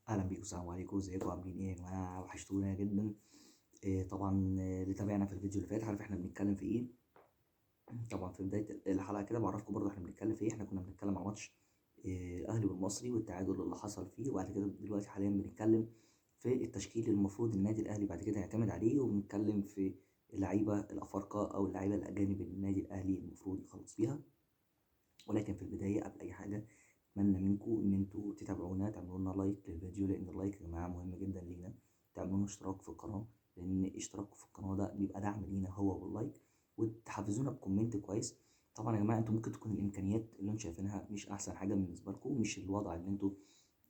اهلا بيكم، السلام عليكم، ازيكم؟ عاملين ايه يا جماعة؟ وحشتونا جدا. إيه طبعا، اللي تابعنا في الفيديو اللي فات عارف احنا بنتكلم في ايه. طبعا في بداية الحلقة كده بعرفكم برضه احنا بنتكلم في ايه. احنا كنا بنتكلم على ماتش الاهلي والمصري والتعادل اللي حصل فيه، وبعد كده دلوقتي حاليا بنتكلم في التشكيل اللي المفروض النادي الاهلي بعد كده يعتمد عليه، وبنتكلم في اللعيبة الافارقة او اللعيبة الاجانب اللي النادي الاهلي المفروض يخلص بيها. ولكن في البداية قبل اي حاجة اتمنى منكم ان انتوا تتابعونا، تعملوا لنا like للفيديو لان ال like يا جماعة مهم جدا لينا، تعملوا لنا اشتراك في القناة لان اشتراككم في القناة ده بيبقى دعم لينا هو وال like، وتحفزونا ب comment كويس. طبعا يا جماعة انتوا ممكن تكون الامكانيات اللي انتوا شايفينها مش احسن حاجة بالنسبة لكم، مش الوضع اللي انتوا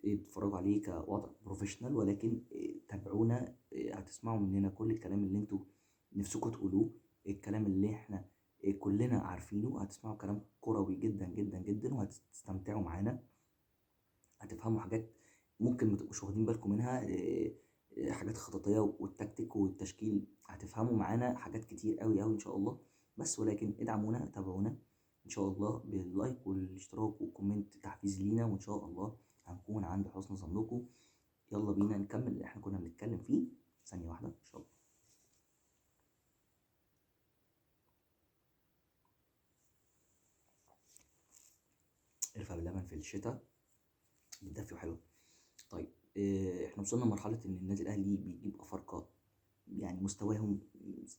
بتتفرجوا عليه كوضع professional، ولكن تابعونا، هتسمعوا مننا كل الكلام اللي انتوا نفسكم تقولوه، الكلام اللي احنا كلنا عارفينه. هتسمعوا كلام كروي جدا جدا جدا وهتستمتعوا معانا، هتفهموا حاجات ممكن ما تبقوش واخدين بالكم منها، حاجات خططيه والتكتيك والتشكيل، هتفهموا معانا حاجات كتير قوي قوي ان شاء الله. بس ولكن ادعمونا، تابعونا ان شاء الله بال like والاشتراك وال comment تحفيز لينا، وان شاء الله هنكون عند حسن ظنكم. يلا بينا نكمل اللي احنا كنا بنتكلم فيه. ثانية واحدة ان شاء الله. قرفة باللبن في الشتاء بتدفي وحلوة. طيب احنا وصلنا لمرحلة ان النادي الاهلي بيجيب افارقة يعني مستواهم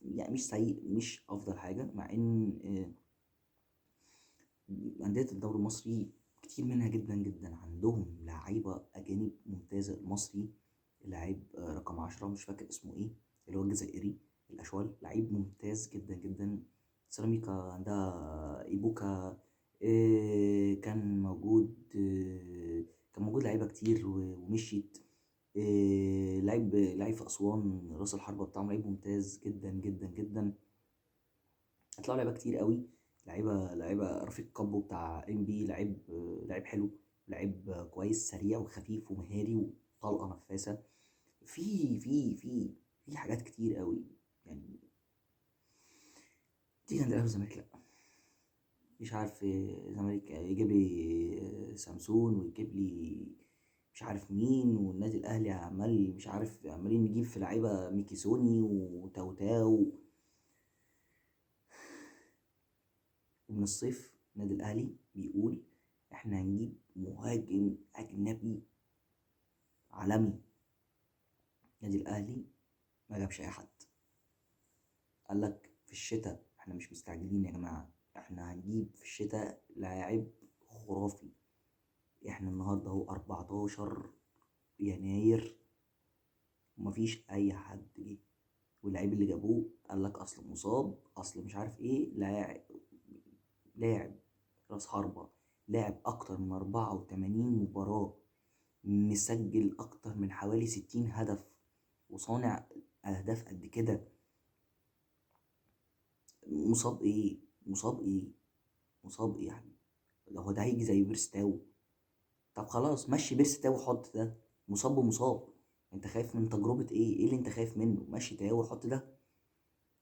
يعني مش سيء، مش افضل حاجة، مع ان اندية الدوري المصري كتير منها جدا جدا عندهم لعيبة اجانب ممتازة. المصري لعيب رقم 10 مش فاكر اسمه ايه، اللي هو الجزائري الاشول، لعيب ممتاز جدا جدا. سيراميكا عندها ايبوكا، كان موجود، كان موجود لعيبة كتير ومشيت. لعيب في اسوان راس الحربة بتاعهم لعيب ممتاز جدا جدا جدا. هتلاقوا لعيبة كتير قوي، لعيبة رفيق كابو بتاع ام بي، لعيب حلو، لعيب كويس، سريع وخفيف ومهاري وطلقه نفاسه. في في في في حاجات كتير قوي يعني. تيجي عند الاهلي والزمالك، لا مش عارف، الزمالك يجيب لي سامسون ويجيب لي مش عارف مين، والنادي الاهلي عمال مش عارف عمالين نجيب في لعيبة ميكيسوني وتاوتاو. ومن الصيف النادي الاهلي بيقول احنا هنجيب مهاجم اجنبي عالمي. النادي الاهلي ما جابش اي حد، قال لك في الشتاء احنا مش مستعجلين يا جماعة، احنا هنجيب في الشتاء لاعب خرافي. احنا النهارده اهو 14 يناير ومفيش اي حد جه، واللعيب اللي جابوه قال لك اصل مصاب، اصل مش عارف ايه. لاعب راس حربة، لاعب اكتر من 84 مباراة، مسجل اكتر من حوالي 60 هدف، وصانع اهداف قد كده. مصاب ايه؟ مصاب ايه؟ مصاب ايه يا حبيبي؟ لو هو ده هيجي زي بيرسي تاو، طب خلاص مشي بيرسي تاو وحط ده. مصاب ومصاب، انت خايف من تجربة ايه؟ ايه اللي انت خايف منه؟ مشي تاو وحط ده،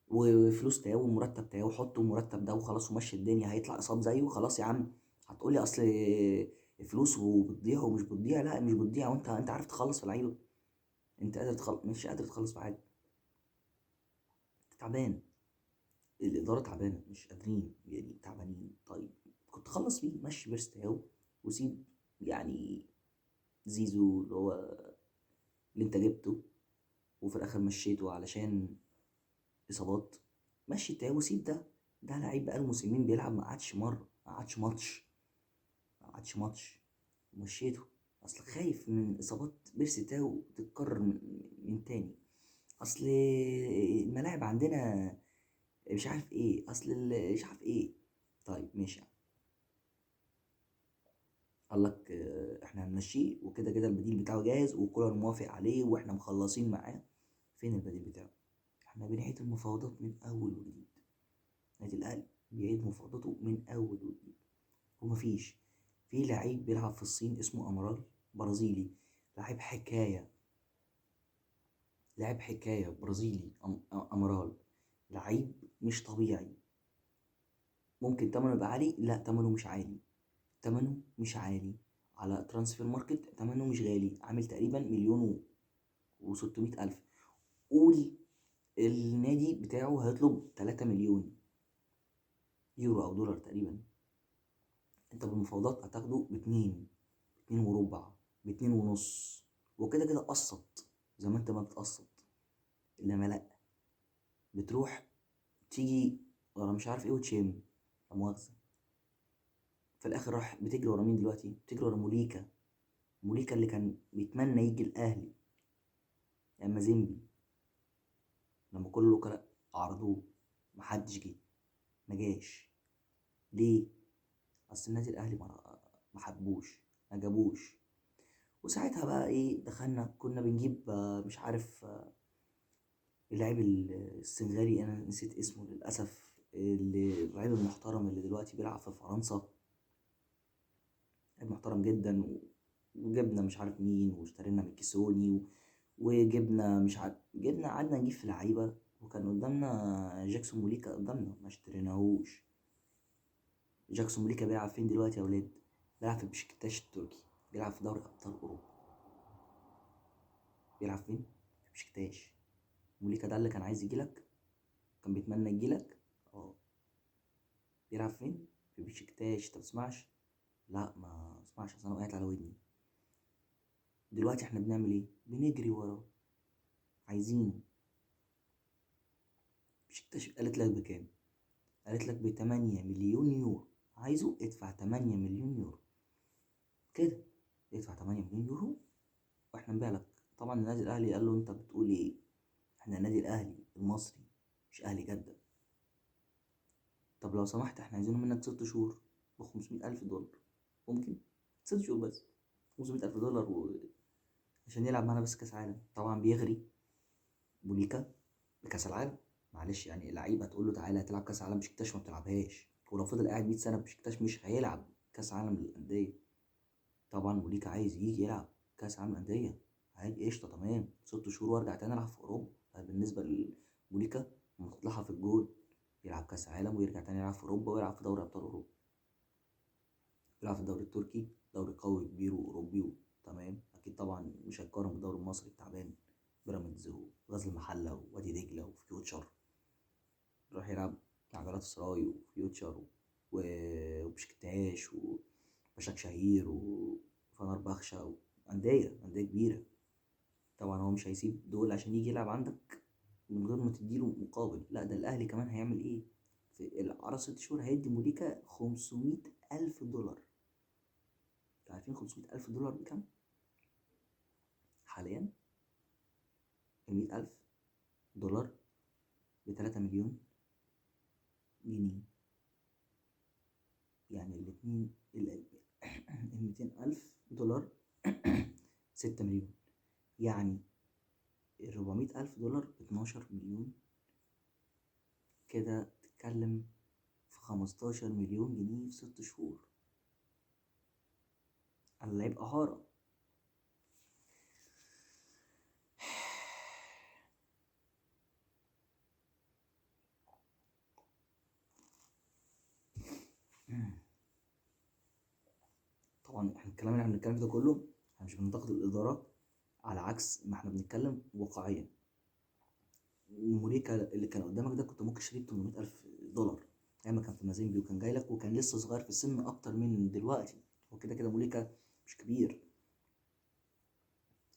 وفلوس تاو ومرتب تاو وحطه مرتب ده وخلاص ومشي الدنيا. هيطلع اصاب زيه خلاص يا عم. هتقولي اصل فلوس وبتضيع ومش بتضيع، لا مش بتضيع، وانت عارف تخلص في لعيبة، انت قادر تخلص، مش قادر تخلص في حاجة. انت تعبان، الإدارة تعبانة، مش قادرين يعني، تعبانين. طيب كنت خلص فيه، مشي بيرسي تاو وسيب يعني زيزو اللي هو اللي انت جبته وفي الآخر مشيته علشان إصابات. مشي تاو وسيب ده، ده لعيب بقاله موسمين بيلعب، ما قعدش مرة، ما قعدش ماتش، ما قعدش ماتش، ومشيته. أصل خايف من إصابات بيرسي تاو تتكرر من تاني. أصل الملاعب عندنا مش عارف ايه، اصل مش عارف ايه. طيب ماشي، قال لك احنا هنمشيه وكده كده البديل بتاعه جاهز وكولر موافق عليه واحنا مخلصين معاه. فين البديل بتاعه؟ احنا بنعيد المفاوضات من اول وجديد. النادي الاهلي بيعيد مفاوضاته من اول وجديد ومفيش. في لعيب بيلعب في الصين اسمه امرال، برازيلي، لعيب حكاية، لاعب حكاية برازيلي، امرال، لعيب مش طبيعي. ممكن تمنه يبقى عالي؟ لا تمنه مش عالي، تمنه مش عالي. على Transfermarkt تمنه مش غالي، عامل تقريبا 1,600,000. قول النادي بتاعه هيطلب 3 مليون يورو او دولار تقريبا، انت بالمفاوضات هتاخده باتنين، اتنين وربع، باتنين ونص، وكده كده قسط زي ما انت ما بتقسط. انما لا، بتروح تيجي ورا مش عارف ايه وتشم، لا مؤاخذة. في الاخر راح بتجري ورا مين دلوقتي؟ بتجري ورا موليكا. موليكا اللي كان بيتمنى يجي الاهلي اما زيمبي، لما كل الوكلاء عرضوه محدش جه، ما جاش. ليه؟ اصل النادي الاهلي ما حبوش، ما جابوش. وساعتها بقى ايه، دخلنا كنا بنجيب مش عارف اللاعب السنغالي، انا نسيت اسمه للاسف، اللي اللاعب المحترم اللي دلوقتي بيلعب في فرنسا، لاعب محترم جدا، وجبنا مش عارف مين، واشترينا ميكيسوني، وجبنا مش عارف، جبنا قعدنا نجيب في لعيبة، وكان قدامنا جاكسون موليكا قدامنا ما اشتريناهوش. جاكسون موليكا بيلعب فين دلوقتي يا ولاد؟ بيلعب في بشكتاش التركي، بيلعب في دوري ابطال اوروبا. بيلعب فين؟ في بشكتاش. موليكا ده اللي كان عايز يجيلك، كان بيتمنى يجيلك، بيلعب فين؟ في بشكتاش. انت بتسمعش؟ لا ما اسمعش، اصل انا وقعت على ودني. دلوقتي احنا بنعمل ايه؟ بنجري وراه، عايزينه. بشكتاش قالت لك بكام؟ قالت لك ب8 مليون يورو. عايزه ادفع 8 مليون يورو كده، ادفع 8 مليون يورو واحنا نبيع لك. طبعا النادي الاهلي قال له انت بتقول ايه؟ احنا النادي الاهلي المصري مش اهلي جدة. طب لو سمحت احنا عايزينه منك 6 شهور بخمسمية ألف دولار، ممكن 6 شهور بس 500,000 دولار عشان يلعب معانا بس كاس عالم. طبعا بيغري بوليكا بكاس العالم، معلش يعني لعيبة تقول له تعالى هتلعب كاس عالم بشكتاش ما بتلعبهاش، ولو فضل قاعد 100 سنة بشكتاش مش هيلعب كاس عالم للاندية. طبعا موليكا عايز يجي يلعب كاس عالم للاندية عادي، قشطه تمام، 6 شهور وارجع تاني العب في اوروبا. بالنسبة لموليكا مطلعها في الجول، يلعب كاس عالم ويرجع تاني يلعب في اوروبا ويلعب في دوري ابطال اوروبا، يلعب في الدوري التركي، دوري قوي كبير واوروبي تمام. اكيد طبعا مش هيتقارن بالدوري المصري التعبان، بيراميدز وغزل المحلة ووادي دجله وفيوتشر. راح يلعب مع جلاتا سراي وفيوتشر وبشكتاش وبشاك شهير وفنار بخشة وأندية، أندية كبيرة. طبعا هو مش هيسيب دول عشان يجي يلعب عندك من غير ما تديله مقابل، لا ده الأهلي كمان هيعمل إيه؟ في العرض 6 شهور هيدي موليكا 500,000 دولار. انتوا عارفين 500,000 دولار بكام؟ حاليا 100,000 دولار ب3 مليون جنيه، يعني الاتنين 200,000 دولار 6 مليون، يعني 400,000 دولار 12 مليون، كده تتكلم في 15 مليون جنيه في 6 شهور على لعيب إعارة. طبعا احنا الكلام اللي احنا بنتكلم فيه ده كله احنا مش بننتقد الإدارة، على عكس ما احنا بنتكلم واقعيا. موليكا اللي كان قدامك ده كنت ممكن تشتريه ب 800,000 دولار ايام ما كان في مازيمبي، وكان جاي لك وكان لسه صغير في السن اكتر من دلوقتي. هو كده كده موليكا مش كبير،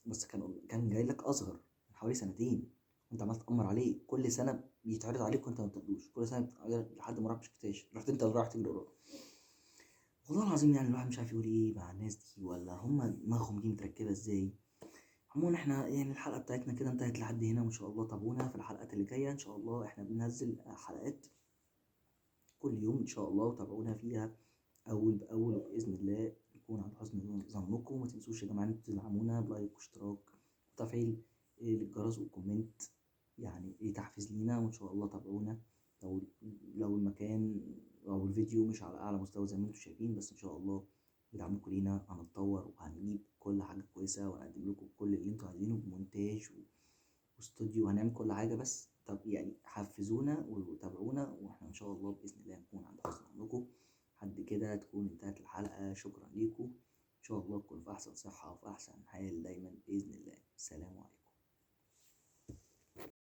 بس كان جاي لك اصغر من حوالي سنتين، وانت عمال تأمر عليه كل سنة بيتعرض عليك وانت ما بتاخدوش، كل سنة بيتعرض لحد ما راح بشكتاش، رحت انت اللي رايح تجري وراه. والله العظيم يعني الواحد مش عارف يقول ايه مع الناس دي، ولا هم دماغهم دي متركبه ازاي. عموما احنا يعني الحلقة بتاعتنا كده انتهت لحد هنا، وان شاء الله تابعونا في الحلقات اللي جاية. ان شاء الله احنا بننزل حلقات كل يوم ان شاء الله، وتابعونا فيها اول باول، وباذن الله نكون عند حسن ظنكم. وما تنسوش يا جماعة ان انتوا تدعمونا ب like واشتراك وتفعيل الجرس و comment، يعني ايه تحفيز لينا. وان شاء الله تابعونا لو المكان او الفيديو مش على اعلى مستوى زي ما انتم شايفين، بس ان شاء الله بدعمكم لينا هنتطور وهنجيب كل حاجة كويسة، وهنقدم لكم كل اللي انتوا عايزينه بمونتاج واستوديو، وهنعمل كل حاجة. بس طب يعني حفزونا وتابعونا، واحنا ان شاء الله باذن الله نكون عند حسن ظنكم. لحد كده تكون انتهت الحلقة، شكرا ليكم إن شاء الله تكونوا في أحسن صحة وفي أحسن حال دايما بإذن الله. سلام عليكم.